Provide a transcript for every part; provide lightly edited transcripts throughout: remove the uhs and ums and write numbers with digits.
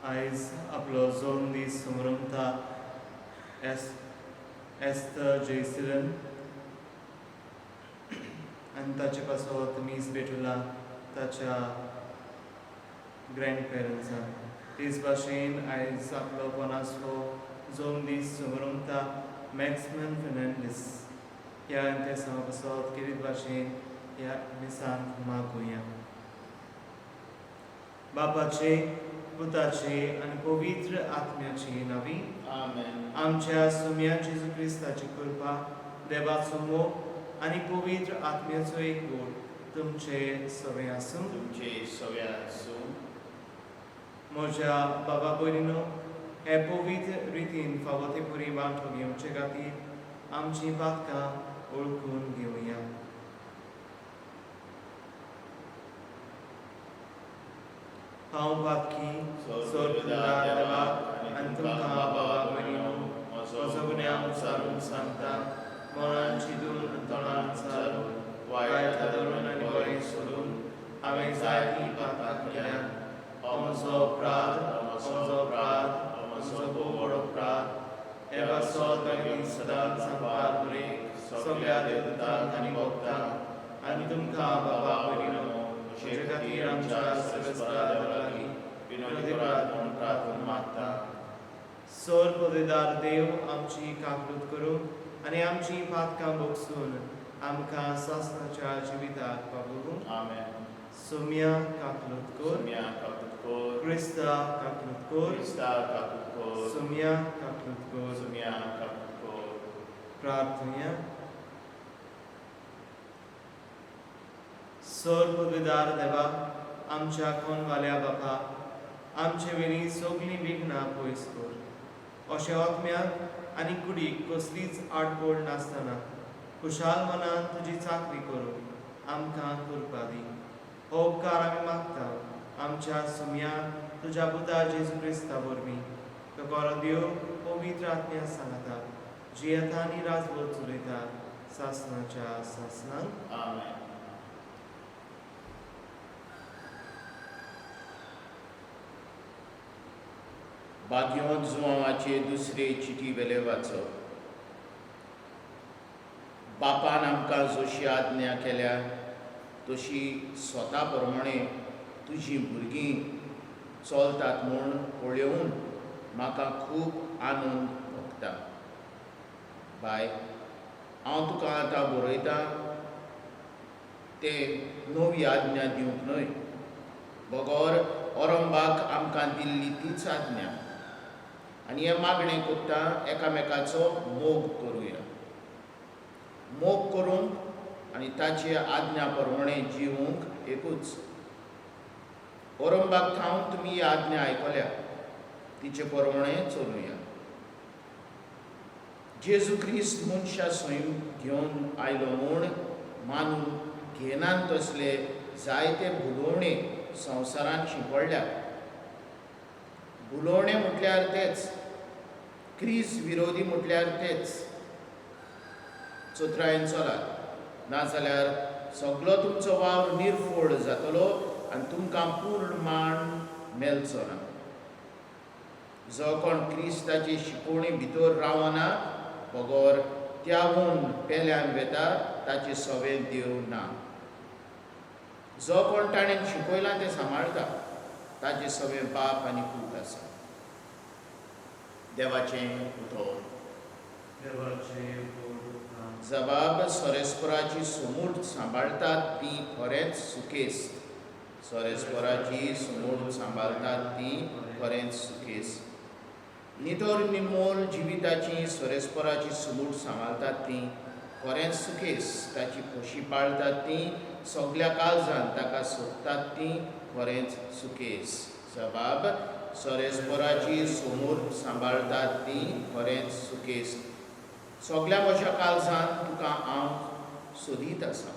आयज आपलो जोम दीस समरमता एस एस्तर जयसिलन आनी ताचे पासत मीस भेटुला ताच्या ग्रँड पेरंट्सान. तेच भाशेन आयज आपलो पन्नासवो जोम दीस समरमता मॅक्समन फेर्नांडीस ह्या इंतेसांवा पासत खेरीत भाशेन ह्या मिसांत मागुया. बापाचे, पुताचे आनी पवित्र आत्म्याचे नांवी. आमेन. आमच्या सोम्या जेजू क्रिस्ताची कृपा, देवाचो मोग आनी पवित्र आत्म्याचो एकवट तुमचे सगळें आसूं. तुमचे सगळे आसूं. म्हज्या बाबा भयणीनो, हे पवित्र रितीन फावो ते परी वांटो घेवचे खातीर आमचीं पातकां वळखून घेवया. हांव पातकी सोर्पुदार देवाक आनी तुमकां बाबा भयणीनो म्हजो गुन्यांव उचारून सांगता. मनान चिंतून आनी तोंडान उचारून, वायट धरून आनी बरें सोडून हांवें जायतीं पापां केल्यांत. हो म्हजो अपराध, हो म्हजो अपराध, हो म्हजो भोव व्हड अपराध. हे पासत मागीर सदांच सांगपाक बरें सगळ्या देवतांक आनी भक्तांक आनी तुमकां बाबा भयणीनो म्हजे खातीर आमच्या सर्वेस्परा देवा लागीं विनोदी करात म्हूण प्रार्थना मागता. सोर पदवेदार देव आमची काकलूत करूं आनी आमची पातकां भोगसून आमकां सासणाच्या जिविताक पावोवं. आमेन. सोम्या काकलूत कर. सोम्या काकूत कर. क्रिस्ता काकलूत कर. क्रिस्ता काकूत कर. सोम्या काकलूत कर. सोम्या काकूत कर. प्रार्थना. सोर पदवेदार देवा, आमच्या कोनवाल्या बापा, आमचे वेली सगलीं विघ्नां पयस कर. अशें आत्म्याक आनी कुडीक कसलीच आडपड नासतना खुशाल मनान तुजी चाकरी करूंक आमकां कृपा दी. हो उपकार आमी मागता आमच्या सुम्या तुज्या पुता जेजू क्रिस्ता वरवीं. तो बरो देव पवित्र आत्म्या सांगता जियेता आनी राजवट चलयता सासणाच्या सासणाक. आमेन. भाग्यवंत जुवांवाचे दुसरे चिटी वेले वाचप. बापान आमकां जशी आज्ञा केल्या तशी स्वता प्रमाणे तुजी भुरगीं चलतात म्हूण पळोवन म्हाका खूब आनंद भोगता. बाय, हांव तुका आतां बरयतां तें नवी आज्ञा दिवंक न्हय, बगर ओरंबाक आमकां दिल्ली तीच आज्ञा. आनी हें मागणें करता, एकामेकाचो मोग करुया. मोग करूंक आनी ताचे आज्ञा प्रमाणे जिवूंक एकूच. ओरंबाक थावन तुमी ही आज्ञा आयकल्या, तिचे प्रमाणे चलुया. जेजू क्रिस्त मनशा सैम घेवन आयलो म्हूण मानून घेनात तसले जायते भुलोवणे संवसारान शिंपडल्यात. भुलोवणे म्हटल्यार तेच, क्रिस्त विरोधी म्हटल्यार तेच. चतुरायेन चलात, नाजाल्यार सगलो तुमचो वावर निर्फोळ जातलो आनी तुमकां पूर्ण मान मेळचो ना. जो कोण क्रिस्ताची शिकोवणी भितर रावना बगर त्यावून पेल्यान वेता ताचे सवें देव ना. जो कोण ताणें शिकयलां तें सांबाळटा ताचे सवें बाप आनी पूत आसा. देवाचें उतर. देवाचे उपकार. जबाब. सोरेस्पराची सुमूट सांबाळटात ती खरेंच सुकेस्त. सोरेस्पराची सुमूट सांबाळटात ती खरेंच सुकेस्त. नितळ निमोल जिविताची सोरेस्पराची सुमूट सांबाळटात ती खरेंच सुकेस्त. ताची खोशी पाळटात ती सगल्या काळजान ताका सोदतात ती खरेंच सुकेस्त. जबाब. सोरेस्पराची समूर सांबाळटात ती खरेंच सुकेस्त. सगल्या म्हज्या काळजान तुका हांव सोदीत आसा.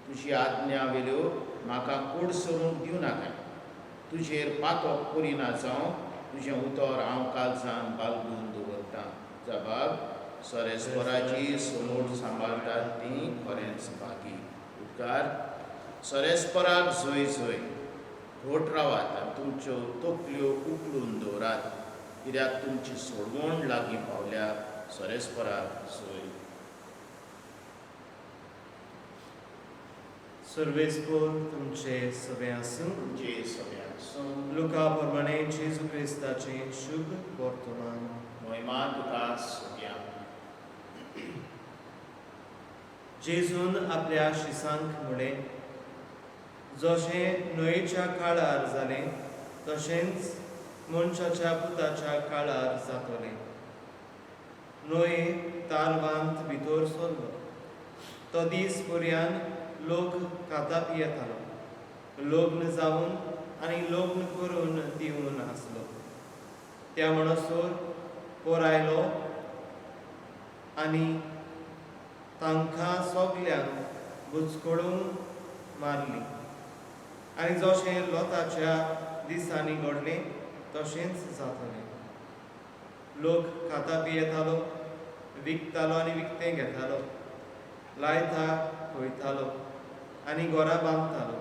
तुजी आज्ञा वेल्यो म्हाका कोड सरूंक दिवं नाका. तुजेर पातक करिना जावं तुजें उतर हांव काळजान बालगून दवरतां. जबाब. सोरेस्पराची समूर सांबाळटात ती खरेंच बागी. उपकार. सोरेस्पराक जय जय. घट रावात आनी तुमच्यो तकल्यो उखलून दवरात, कित्याक तुमची सोडवण लागीं पावल्या. सोरेस्पराक सोय. सर्वेस्पोर तुमचे सगळे आसूं. तुमचे सगळे आसूं. लुका प्रमाणे जेजू क्रिस्ताचें शुभ वर्तमान. मोहिमा तुका सोदया. जेजून आपल्या शिसांक म्हळें, जशें न्हंयेच्या काळार जालें तशेंच मनशाच्या पुताच्या काळार जातलें. न्हंये तारवांत भितर सरलो तो दीस पर्यान लोक खाता पियेतालो, लग्न जावन आनी लग्न करून दिवन आसलो. त्या म्हणसर पोर आयलो आनी तांकां सगल्यांक बुचकळून मारली. आनी जशें लोताच्या दिसांनी घडलें तशेंच जातलें. लोक खाता पियेतालो, विकतालो आनी विकतें घेतालो, लायता खोयतालो आनी घरां बांदतालो.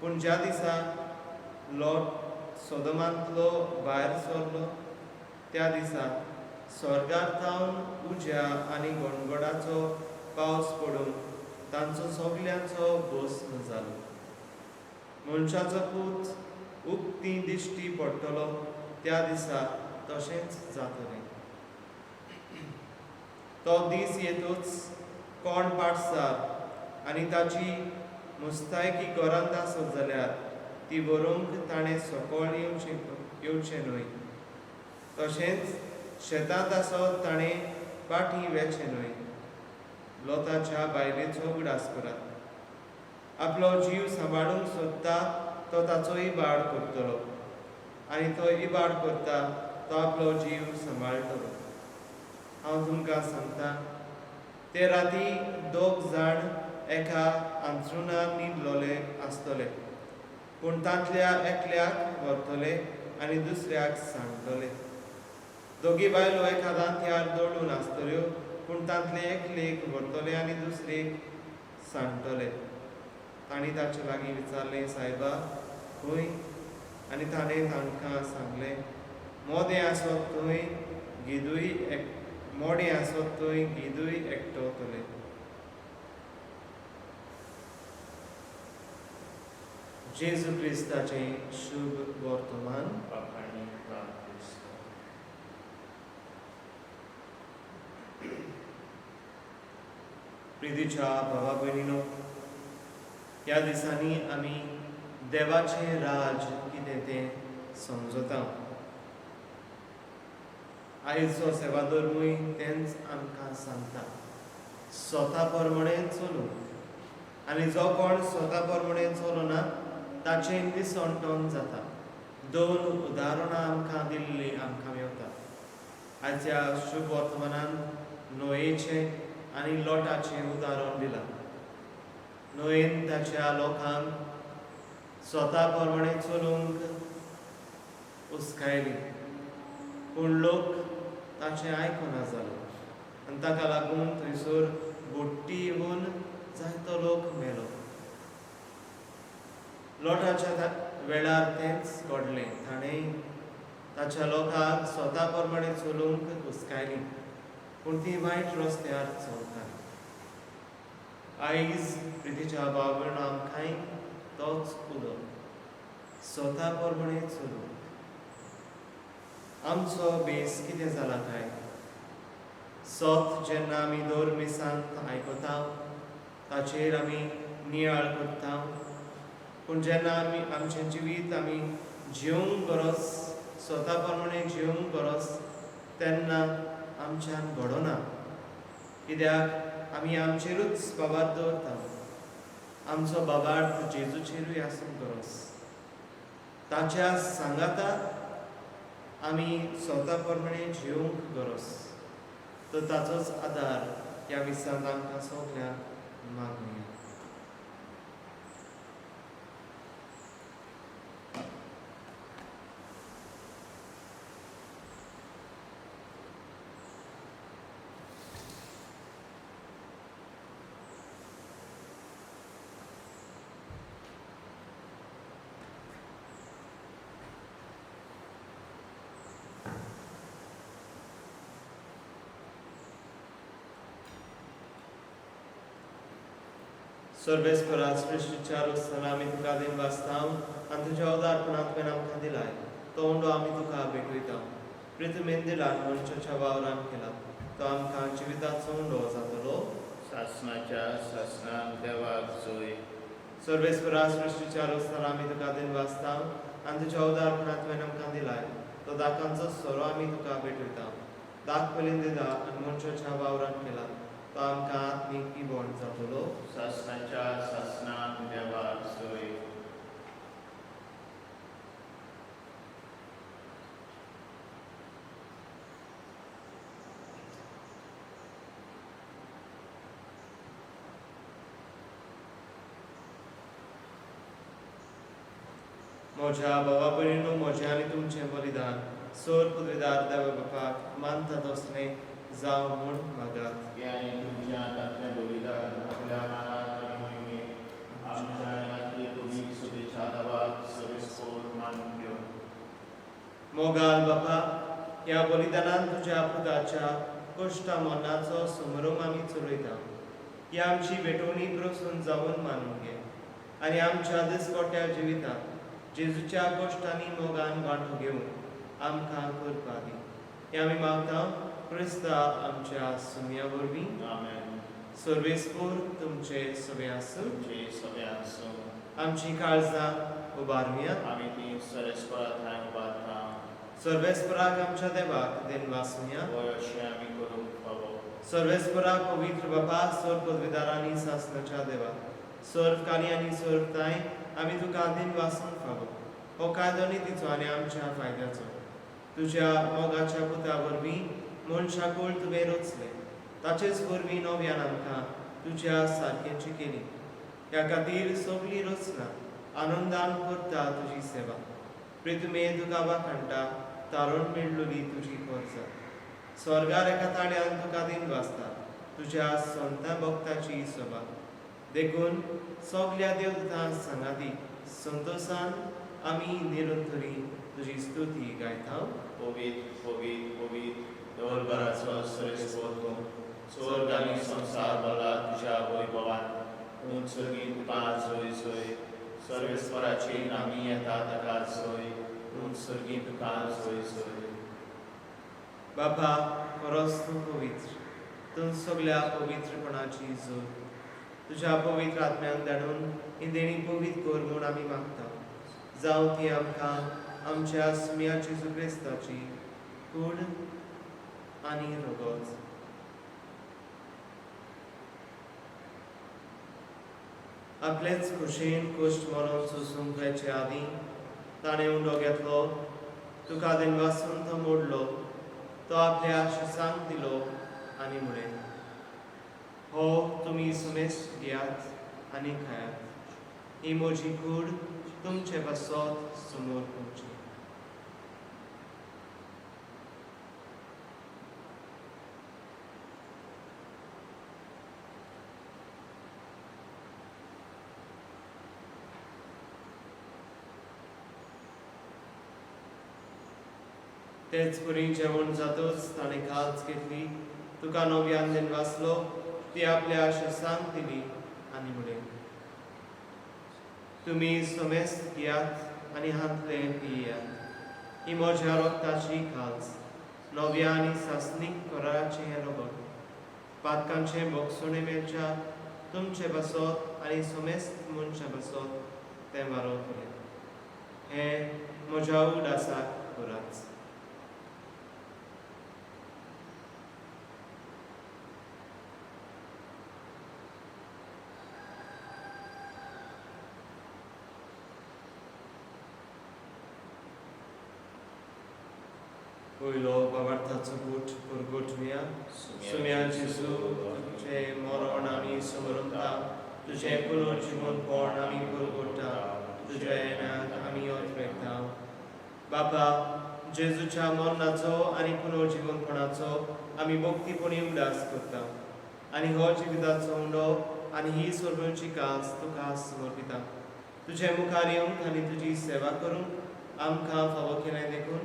पूण ज्या दिसा लोट सोदमांतलो भायर सरलो त्या दिसा स्वर्गार थावन उज्या आनी गणगडाचो पावस पडून तांचो सगल्यांचो भस्म जालो. मनशाचो पूत उक्ती दिश्टी पडटलो त्या दिसा तशेंच जातलें. तो दीस येतूच कोण पाटसार आनी ताची मुस्तायकी घरांत आसत जाल्यार ती व्हरूंक ताणें सकळ येवचें न्हय. तशेंच शेतांत आसत ताणें पाटी वेचें न्हय. लोताच्या बायलेचो उगडास करात. आपलो जीव सांबाळूंक सोदता तो ताचो इबाड करतलो आनी तो इबाड करता तो आपलो जीव सांबाळटलो. हांव तुमकां सांगता, ते राती दोग जाण एका आंथरुणार न्हिदलोले आसतले, पूण तांतल्या एकल्याक व्हरतले आनी दुसऱ्याक सांडटले. दोगी बायलो एका दांत्यार दळून आसतल्यो, पूण तांतले एकलेक व्हरतले आनी दुसरेक सांडटले. तांणी ताचे लागीं विचारलें, सायबा खंय? आनी ताणें तांकां सांगलें, मोदें आसत थंय गिदूय मोडें आसत थंय गिदूय एकटवतले. जेजू क्रिस्ताचें शुभ वर्तमान. प्रितीच्या भावा भयणीनो, ह्या दिसांनी आमी देवाचें राज कितें तें समजता. आयचो सेवाधर्मूय तेंच आमकां सांगता, स्वता प्रमाणे चलूंक. आनी जो कोण स्वता प्रमाणे चलना ताचें निसणटण जाता. दोन उदाहरणां आमकां दिल्लीं आमकां मेवता. आयच्या शुभ वर्तमानान न्हंयेचें आनी लोटाचें उदाहरण दिलां. न्हंयेन ताच्या लोकांक स्वता प्रमाणे चलूंक उस्कायली, पूण लोक ताचें आयकना जालो आनी ताका लागून थंयसर बुडटी येवन जायतो लोक मेलो. लोटाच्या वेळार तेंच घडलें. ताणें ताच्या लोकांक स्वता प्रमाणे चलूंक उस्कायली, पूण ती वायट रस्त्यार चलताली. आयज प्रितीच्या भाव आमकांय तोच उलो, स्वता प्रमाणे चलूंक. आमचो बेस कितें जाला काय? सत जेन्ना आमी दर मिसांत आयकता ताचेर आमी नियाळ करता, पूण जेन्ना आमी आमचें जिवीत आमी जिवंक गरज, स्वता प्रमाणे जिवंक गरज, तेन्ना आमच्यान घडना. कित्याक आमी आमचेरूच बाबार दवरता. आमचो बाबार जेजूचेरूय आसूंक गरज. ताच्या सांगाता आमी स्वता प्रमाणे जिवंक गरज. तर ताचोच आदार ह्या विसांत आमकां सगल्यांक मागुया. सर्वेस्परा सृश्टीच्या रस्ताना आमी तुका दिन वाचता आनी तुज्या उदारपणांत तुवें आमकां दिलाय तो उंडो आमी तुका भेटयता. प्रितमेन दिला मनशाच्या वावरान केला तो आमकां जिविताचो उंडो जातलो. सासणाच्या सासणाक देवाक जोय. सर्वेस्परा सृश्टीच्या रस्ताना आमी तुका दिन वाचता आनी तुज्या उदारपणांत तुवें आमकां दिलाय तो दाकांचो सोरो आमी तुका भेटयता. दाक पयलीं दिला आनी मनशाच्या वावरान केला तो आमकां आत्मीक पिबोण जातलो. सासणाच्या सासणाक देवाक जोय. म्हज्या बाबा भयणीनो, म्हजें आनी तुमचें बलिदान सोर पदवीदार देवा बापाक मानता तसलें जावं म्हूण मागात. हें आनी तुमच्या हातांतलें बलिदान आपल्या मानाक आनी मोहिमेक आमच्या आनी तुमी शुभेच्छा देवाक सर्वेस्पोर मानून घेवन. मोगाल बापा, ह्या बलिदानान तुज्या पुताच्या कश्टा मरणाचो समरोम आमी चलयता. ही आमची भेटवणी प्रसून जावन मानून घे आनी आमच्या दिसपट्ट्या जिवितांत जेजूच्या कश्टांनी मोगान वांटो घेवन आमकां करपा दी. हें आमी मागता क्रिस्ता आमच्या सुमया वरवीं. आमेन. सर्वेस्पोर तुमचे सगळे आसूं. तुमचे सगळे आसूं. आमची काळजां उबारुया. आमी ती सर्वेस्परा ठांय उबारता. सर्वेस्पराक आमच्या देवाक देन वासुया. वय अशें आमी करूंक फावो. सर्वेस्पराक पवित्र बापा, सर्व पदवीदारांनी सासणाच्या देवा, सर्व कार्य आनी सर्व ताय आमी तुका दिन वासूंक फावो. हो कायदो नितीचो आनी आमच्या फायद्याचो. तुज्या मोगाच्या पुता वरवीं मनशाकूळ तुवें रचलें, ताचेच वरवीं नव्यान आमकां तुज्या सारकेंची केली. ह्या खातीर सगली रचना आनंदान करता तुजी सेवा. प्रितमे तुका वाखाणटा तारण मेळलोली तुजी परजा. स्वर्गार एका ताळ्यान तुका दिन वाचता तुज्या संता भक्ताची सभा. देखून सगल्या देवदूतां सांगाती संतोसान आमी निरंतरी तुजी स्तुती गायता. पवित्र पवित्र पवित्र देवळभराचो सर्वेस्पोर तूं, स्वर्ग आनी संवसार भरला तुज्या वैभवान. उंच सर्गी तुका जोय जोय. सर्वेस्पराची नामी येता ताका जोय. उंच सर्गी तुका जोय जोय. बाबा, खरोच तूं पवित्र, तूं सगल्या पवित्रपणाची जोड. तुज्या पवित्र आत्म्यान धाडून ही देणी पवित्र कर म्हूण आमी मागता. जावं ती आमकां आमच्या सुम्या जेजू क्रिस्ताची कूड आनी रोगोच. आपलेच खुशेन कश्ट मरण सोसूंक जायचे आदीं ताणें उंडो घेतलो, तुका दिनवासून तो मोडलो, तो आपल्या शिसांक दिलो आनी म्हळें, हो तुमी सुमेस घेयात आनी खायात, ही म्हजी कूड तुमचे पासत समोर करची. तेच परी जेवण जातच ताणें काल्च घेतली, तुका नव्यान दिनवासलो, ती आपल्या शिसांक दिली आनी म्हळें, तुमी समेस्त घेयात आनी हांतलें पियात, ही म्हज्या रक्ताची काल्च, नव्या आनी सासणीक कराराचें हें रगत, पातकांचें भोगसणें मेळच्या तुमचे पासत आनी समेस्त मनशां पासत तें वारोवतलें. हें म्हज्या उडासाक कराच. पयलो बाबार्थाचो बूट परगटुया. सुम्या जेजू, तुजें मरण आमी समरता, तुजें पुनर्जीवनपण आमी परगटा, तुज्या येण्याक आमी अत्रेकता. बाबा, जेजूच्या मरणाचो आनी पुनर्जीवनपणाचो आमी भक्तीपणी उडास करता आनी हो जिविताचो उंडो आनी ही सर्वांची कास तुका समर्पिता. तुजे मुखार येवंक आनी तुजी सेवा करूंक आमकां फावो केलें देखून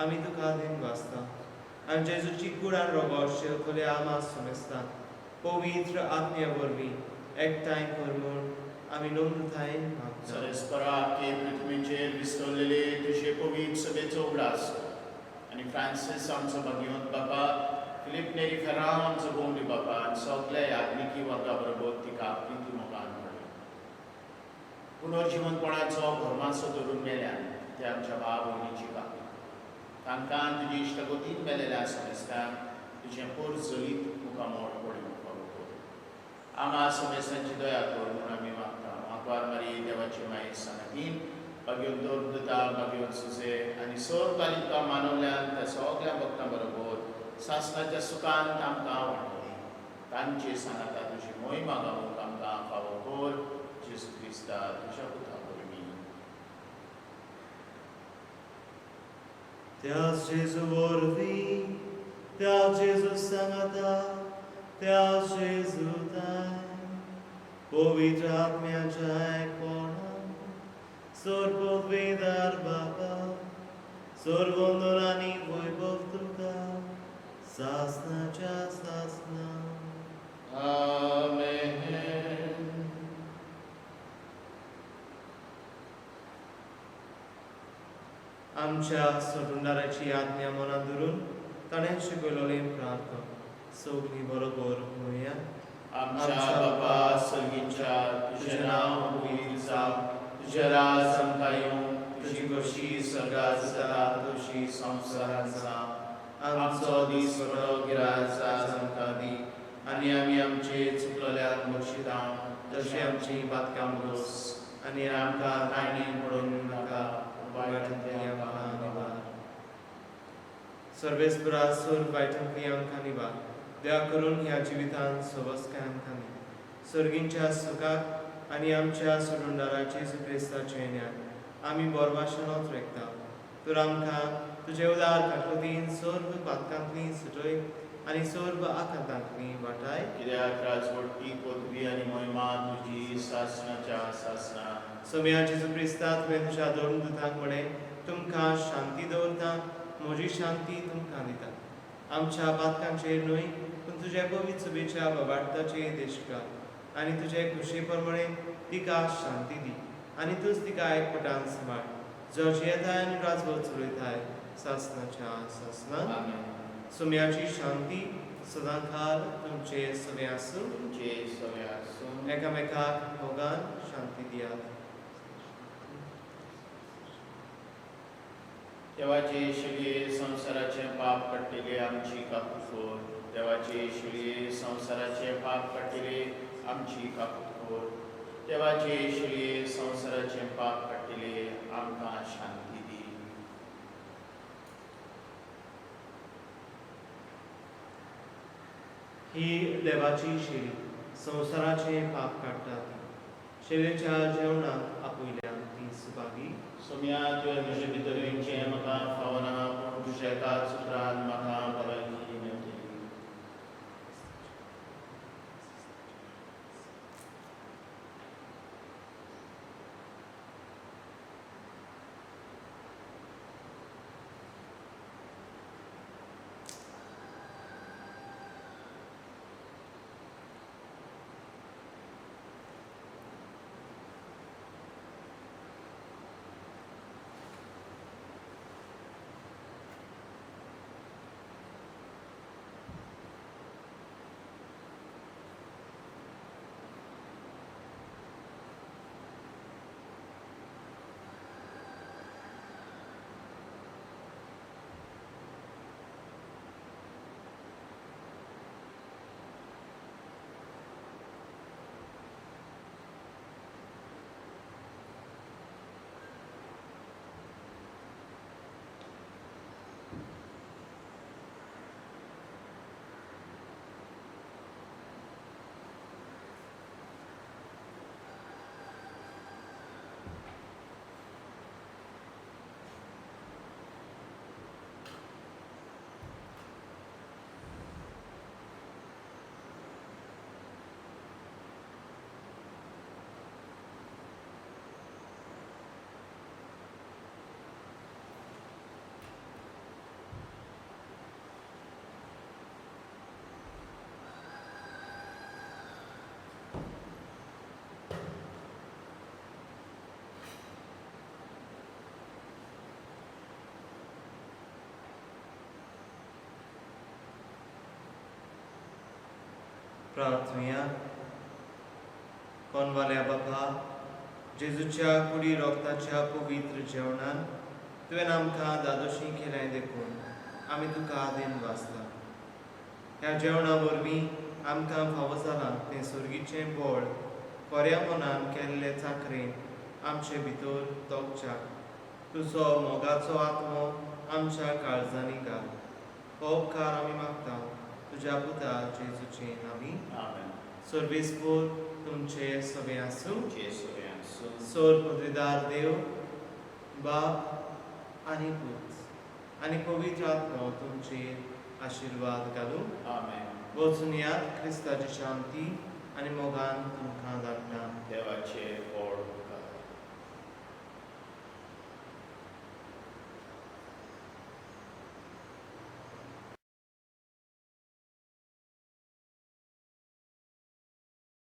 आमी तुका दिन वाचता. आनी जेजूची कूड आनी रोगोट शेवतले आमा समेस्ता पवित्र आत्म्या वरवीं एकठांय कर म्हूण आमी नम्रतायेन मागता. सरेस्परा आख्खे पृथ्वीचेर विसरलेले तुजे पवित्र सभेचो उगडास कर आनी फ्रांसीस आमचो भाग्यवंत बापा, फिलीप नेरी फेरांव आमचो गोंवडी बापा आनी सगल्या याज्ञिकी वर्गा बरोबर तिका प्रिती मोगान पळय. पुनर्जिवनपणाचो भरमासो धरून मेल्यान ते आमच्या भाव भयणीची कापी तांकां तुजी इश्टगतीन मेलेल्या समेस्तांक तुजें पोर जलीत मुखामोड पळोवंक फावो कर. आमा समेस्तांची दया कर म्हूण आमी मागता. आंकवार मारी देवाची माये सांगातीन भाग्योन दवरता भाग्योन सुजे आनी सर्व तुका मानवल्यान त्या सगळ्या भक्तां बरोबर सासणाच्या सुखान आमकां वांटोली तांचे सांगाता तुजी मोहिमा गावूंक आमकां फावो कर जेजू क्रिस्ता तुज्या पुता वरवीं. त्याच जेजू वरवीं, त्या जेजू सांगाता, त्या जेजू ताय, पवित्र आत्म्याच्या एकपणान, सर्ववेदार बाबा, सर्वंदन आनी वैभव तुका सासनाच्या सासना. आमेन. आमच्या सोडुंडाराची आज्ञा मनात धरून ताणें शिकयलेली प्रार्थना सगळीं बरोबर म्हणया. आमच्या बापा सर्गीच्या, तुझें नांव पवित्र जावं, तुजें राज आमकां येवं, तुजी खोशी स्वर्गात जाता तशी संवसारांत जावं. आमचो दीस बरो गिराज आज आमकां दी आनी आमी आमचे चुकलेल्यांक बक्षिता तशें आमची बातकां दोस आनी आमकां कांयणी पडून नाका, वायटांतली आमकां निवार. सर्वेस्परा सर्व वायटांतली आमकां निवार. दया करून ह्या जिवितांत सवस्काय आमकां दी. सर्गींच्या सुखाक आनी आमच्या सोडुंडारा जेजू क्रिस्ताचें ज्ञान आमी बोरवाशनोच रेखता. तर आमकां तुजे उदार काटकोतीन सर्व पातकांतली सुटय आनी सर्व आखातांतली वाटाय. कित्याक राजवटी, पदवी आनी महिमा तुजी सासणाच्या सासणा. सोम्या जेजू क्रिस्ता, तुवें तुज्या दोन दुतांक म्हळें, तुमकां शांती दवरता, म्हजी शांती तुमकां दिता. आमच्या पातकांचेर न्हय पूण तुज्या पवित्र सभेच्या बाबार्थाचेर देशकार आनी तुजे खुशे प्रमाणे तिका शांती दी आनी तूंच तिका एकपटान सांबाळ, जो जियेताय आनी राजवट चलयताय सासनाच्या सासना. आमेन. सोम्याची शांती सदांकाल तुमचे सगळे आसूं. तुमचे सगळे आसूं. एकामेकाक मोगान शांती दियात. देवाचे शिळये, संवसाराचें पाप काडटिले, आमची काकूट कर. देवाचे शिळये, संवसाराचें पाप काडटिले, आमची काकूट कर. देवाचे शिळये, संवसाराचें पाप काडटिले, आमकां शांती दी. ही देवाची शेळी, संवसाराचें पाप काडटा ती. शेळेच्या जेवणाक आपयल्या ती सुभागी. सोम्या, तुवें म्हजे भितर येवचें म्हाका फावना, पूण तुज्या एकाच उतरान म्हाका भलायकी मेळटली. प्रार्थुया. कोनवाल्या बापा, जेजूच्या कुडी रोगताच्या पवित्र जेवणान तुवें आमकां दादोशी केलें देखून आमी तुका आदेन वाचता. ह्या जेवणा वरवीं आमकां फावो जालां तें सुर्गीचें बळ खऱ्या मनान केल्ले चाकरेन आमचे भितर तोपच्याक तुजो मोगाचो आत्मो आमच्या काळजांनी घाल. हो उपकार आमी मागता तुज्या पुता जेजूचे नांवी. आमेन. सर्वेस्पोर तुमचे सगळे आसूं. तुमचे सगळे आसूं. सोर पदवीदार देव बाप आनी पूत आनी पवित्र आत्मो तुमचेर आशिर्वाद घालूं. आमेन. वचून यात, क्रिस्ताची शांती आनी मोगान तुमकां धाडटा. देवाचे व्हड.